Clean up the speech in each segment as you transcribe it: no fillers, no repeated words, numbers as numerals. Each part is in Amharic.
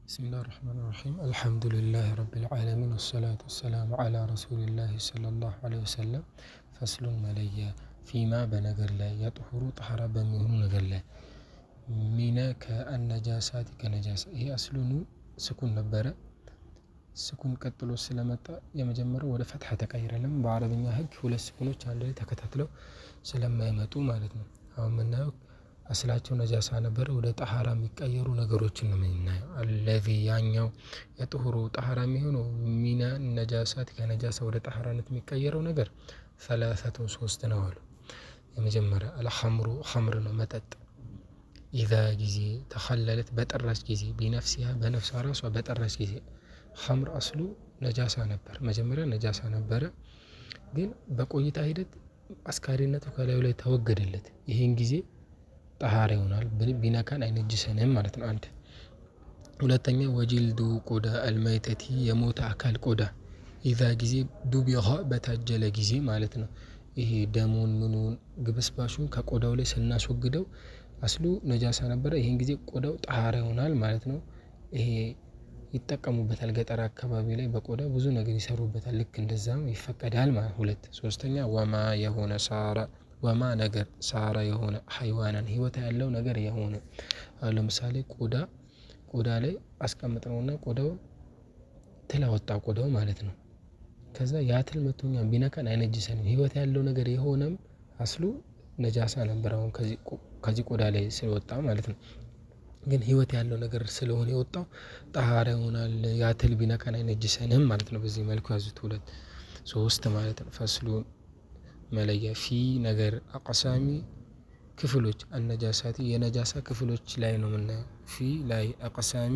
بسم الله الرحمن الرحيم الحمد لله رب العالمين والصلاة والسلام على رسول الله صلى الله عليه وسلم። فصل መለያ፣ فيما በነገር ላይ፣ يطهر ጠሃራ በሚሆኑ ነገር ላይ፣ من ከ النجاسات ከነጃሳ። ይሄ አስሉኑ ስኩን ነበረ። ስኩን ቀጥሎ ስለመጣ የመጀመሪያው ወደ ፈትሐ ተቀይረ። ለምን? በአረብኛ ህግ ሁለት ስኩኖች አንድ ላይ ተከታትለው ስለማይመጡ ማለት ነው። አሁን የምናየው አስላቸው ነጃሳ ነበር፣ ወደ ጠሃራ የሚቀየሩ ነገሮችን ነው የምናየው። الذي ያኛው፣ يطهر ጠሃራ የሚሆነው፣ من النجاسات ከነጃሳ ወደ ጠሃራነት የሚቀየረው ነገር፣ ثلاثة ሶስት ነው አሉ። የመጀመሪያ الخمر ኸምር ነው፣ መጠጥ። إذا ጊዜ تخللت በጠራች ጊዜ፣ بنفسها በነፍሷ ራሷ በጠራች ጊዜ። ኸምር አስሉ ነጃሳ ነበር፣ መጀመሪያ ነጃሳ ነበረ፣ ግን በቆይታ ሂደት አስካሪነቱ ከላዩ ላይ ተወገደለት። ይሄን ጊዜ ጠሃራ ይሆናል፣ ቢነካን አይነጅሰንም ማለት ነው። አንድ። ሁለተኛ وجلد ቆዳ፣ الميتة የሞተ አካል ቆዳ፣ إذا ጊዜ دبغ በታጀለ ጊዜ ማለት ነው። ይሄ ደሙን ምኑን ግብስባሹን ከቆዳው ላይ ስናስወግደው አስሉ ነጃሳ ነበረ። ይሄን ጊዜ ቆዳው ጠሃራ ይሆናል ማለት ነው። ይሄ ይጠቀሙበታል፣ ገጠር አካባቢ ላይ በቆዳ ብዙ ነገር ይሰሩበታል። ልክ እንደዛም ይፈቀዳል ማለት። ሁለት። ሶስተኛ وما የሆነ صار፣ وما ነገር፣ صار የሆነ፣ حيوانا ህይወት ያለው ነገር የሆነ። አሁን ለምሳሌ ቆዳ ላይ አስቀምጥነውና ቆዳው ትል አወጣ፣ ቆዳው ማለት ነው። ከዛ ያ ትል መቶኛ ቢነካን አይነጅሰንም። ህይወት ያለው ነገር የሆነም አስሉ ነጃሳ ነበር፣ አሁን ከዚህ ቆዳ ላይ ስለወጣ ማለት ነው። ግን ህይወት ያለው ነገር ስለሆነ የወጣው ጠሃራ ይሆናል። ያ ትል ቢነካን አይነጅሰንም ማለት ነው። በዚህ መልኩ ያዙት፣ ሁለት ሶስት ማለት ነው። فصل መለያ፣ في ነገር፣ أقسام ክፍሎች፣ النجاسات የነጃሳ ክፍሎች ላይ ነው የምናየው። في ላይ፣ أقسام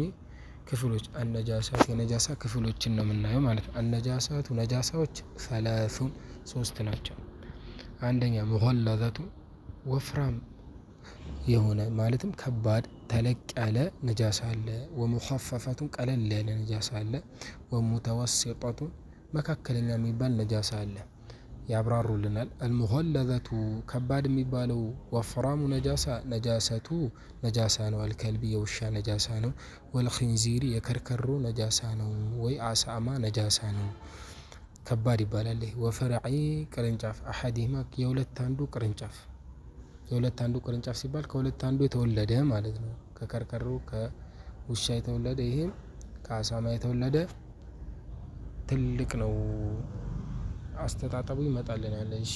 ክፍሎች፣ النجاسات የነጃሳ ክፍሎችን ነው የምናየው ማለት ነው። النجاسات ነጃሳዎች፣ ثلاث ሶስት ናቸው። አንደኛ مغلظة ወፍራም የሆነ ማለትም ከባድ ተለቅ ያለ ነጃሳ አለ። ومخففة ቀለል ያለ ነጃሳ አለ። ومتوسطة መካከለኛ የሚባል ነጃሳ አለ። ያብራሩልናል። المغلظة ከባድ የሚባለው ወፍራሙ ነጃሳ፣ نجاسة ነጃሳ ነው። الكلب የውሻ ነጃሳ ነው። والخنزير የከርከሮ ነጃሳ ነው፣ ወይ አሳማ ነጃሳ ነው። ከባድ ይባላል። وفرع ቅርንጫፍ፣ أحدهما የሁለት አንዱ ቅርንጫፍ። የሁለት አንዱ ቅርንጫፍ ሲባል ከሁለት አንዱ የተወለደ ማለት ነው። ከከርከሮ ከውሻ የተወለደ፣ ይሄም ከአሳማ የተወለደ ትልቅ ነው። አስተጣጠቡ ይመጣልናል። እሺ፣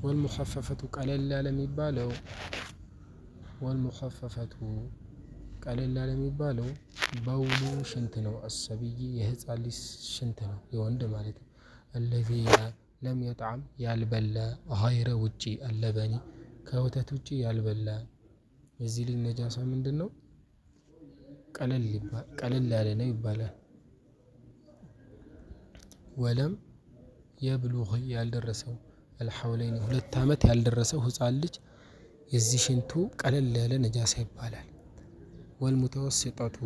والمخففة ቀለል ያለ የሚባለው፣ والمخففة ቀለል ያለ የሚባለው بول ሽንት ነው። الصبي የህፃን ልጅ ሽንት ነው፣ የወንድ ማለት ነው። الذي لم يطعم ያልበላ፣ غير ውጪ፣ اللبن ከወተት ውጪ ያልበላ የዚህ ልጅ ነጃሳ ምንድን ነው? ቀለል ያለ ነው ይባላል። ولم يبلغ ያልደረሰው፣ الحولين 2 ዓመት ያልደረሰው ህፃን ልጅ የዚህ ሽንቱ ቀለል ያለ ነጃሳ ይባላል። والمتوسطة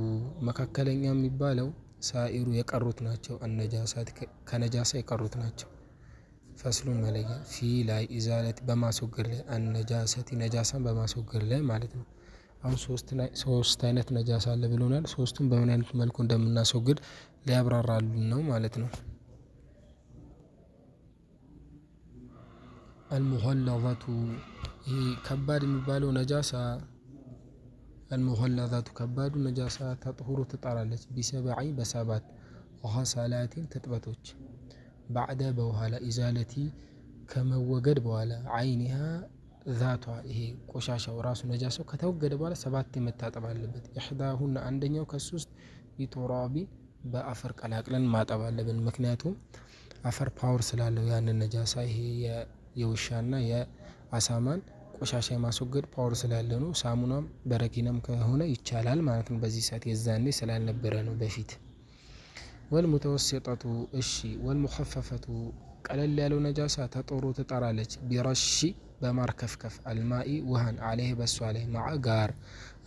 መካከለኛ የሚባለው سائر የቀሩት ናቸው። النجاسات ከነጃሳ የቀሩት ናቸው። فصل መለያ፣ في ላይ፣ إزالة በማስወገድ ላይ፣ النجاسة ነጃሳን በማስወገድ ላይ ማለት ነው። አሁን ሶስት አይነት ነጃሳ አለ ብሎናል። ሶስቱም በምን አይነት መልኩ እንደምናስወግድ ሊያብራራልን ነው ማለት ነው። المغلظة ይሄ ከባድ የሚባለው ነጃሳ፣ المغلظة ከባዱ ነጃሳ፣ تطهر ትጠራለች፣ بسبع በሰባት፣ غسلات ትጥበቶች፣ بعد በኋላ፣ إزالة ከመወገድ በኋላ፣ عينها ዛቷ። ይሄ ቆሻሻው ራሱ ነጃሳው ከተወገደ በኋላ ሰባት መታጠብ አለበት። إحداهن አንደኛው ከሱ ውስጥ፣ بتراب በአፈር ቀላቅለን ማጠብ አለብን። ምክንያቱም አፈር power ስላለው ያንን ነጃሳ ይሄ የውሻና የአሳማን ቆሻሻ የማስወገድ power ስላለ ነው። ሳሙናም በረኪናም ከሆነ ይቻላል ማለት ነው። በዚህ ሰዓት የዛኔ ስላልነበረ ነው በፊት። والمتوسطة እሺ፣ والمخففة ቀለል ያለው ነጃሳ፣ تطهر ትጠራለች፣ برش በማርከፍከፍ፣ الماء ውሃን፣ عليه በሷ ላይ፣ مع ጋር፣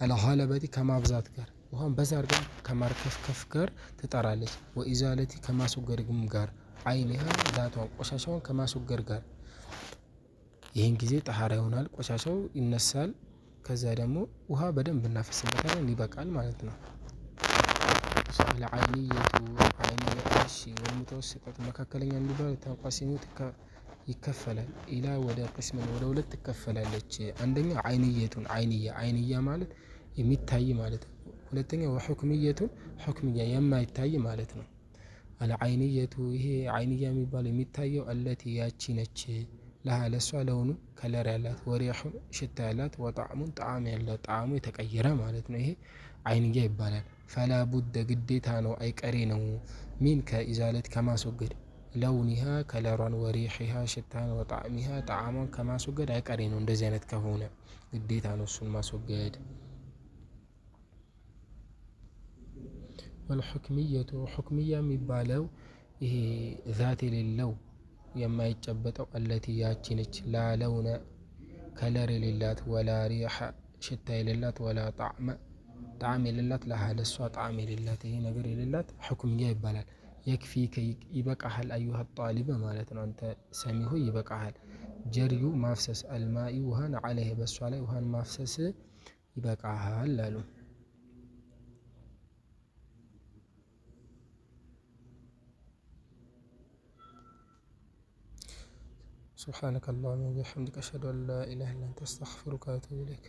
الغلبة ከማብዛት ጋር፣ ውሃን በዛ አድርገን ከማርከፍከፍ ጋር ትጠራለች። وإزالة ከማስወገድም ጋር፣ عينها ዛቷን ቆሻሻውን ከማስወገድ ጋር። ይህን ጊዜ ጠሃራ ይሆናል፣ ቆሻሻው ይነሳል። ከዛ ደግሞ ውሃ በደንብ እናፈስበታለን፣ ይበቃል ማለት ነው። አልዓይንየቱ ዓይንያ እሺ ወልሙተወሲጠቱ መካከለኛ የሚባለው ተንቀሲሙ ይከፈላል ኢላ ወደ ቅስምን ወደ ሁለት ትከፈላለች። አንደኛ ዓይንየቱን ዓይንያ ዓይንያ ማለት የሚታይ ማለት ነው። ሁለተኛ ወሑክምየቱን ሑክምያ የማይታይ ማለት ነው። አልዓይንየቱ ይሄ ዓይንያ የሚባለው የሚታየው አለቲ ያቺ ነች። ለሃ ለሷ ለሆኑ ከለር ያላት ወሪሑን ሽታ ያላት ወጣዕሙን ጣዕም ያላት ጣዕሙ የተቀየረ ማለት ነው። ይሄ ዓይንያ ይባላል። ፈላ ቡደ ግዴታ ነው አይቀሬ ነው። ሚን ከኢዛለት ከማስወገድ ለውኒሃ ከለሯን ወሪሒሃ ሽታን ወጣዕሚሃ ጣዕሟን ከማስወገድ አይቀሬ ነው። እንደዚህ አይነት ከሆነ ግዴታ ነው እሱን ማስወገድ። ወልሑክምየቱ ሑክምያ የሚባለው ይሄ ዛት የሌለው የማይጨበጠው አለቲ ያቺ ነች። ላ ለውነ ከለር የሌላት ወላ ሪሐ ሽታ የሌላት ወላ ጣዕመ ጣዕም የሌላት ለሃ ለሷ ጣዕም የሌላት ይሄ ነገር የሌላት ሑክምያ ይባላል። የክፊከ ይበቃሃል አዩሃ ጣሊብ ማለት ነው። አንተ ሰሚ ሆይ ይበቃሃል። ጀርዩ ማፍሰስ አልማኢ ውሃን ዐለይህ በሷ ላይ ውሃን ማፍሰስ ይበቃሃል አሉ። سبحانك اللهم وبحمدك أشهد أن لا إله إلا أنت أستغفرك وأتوب إليك.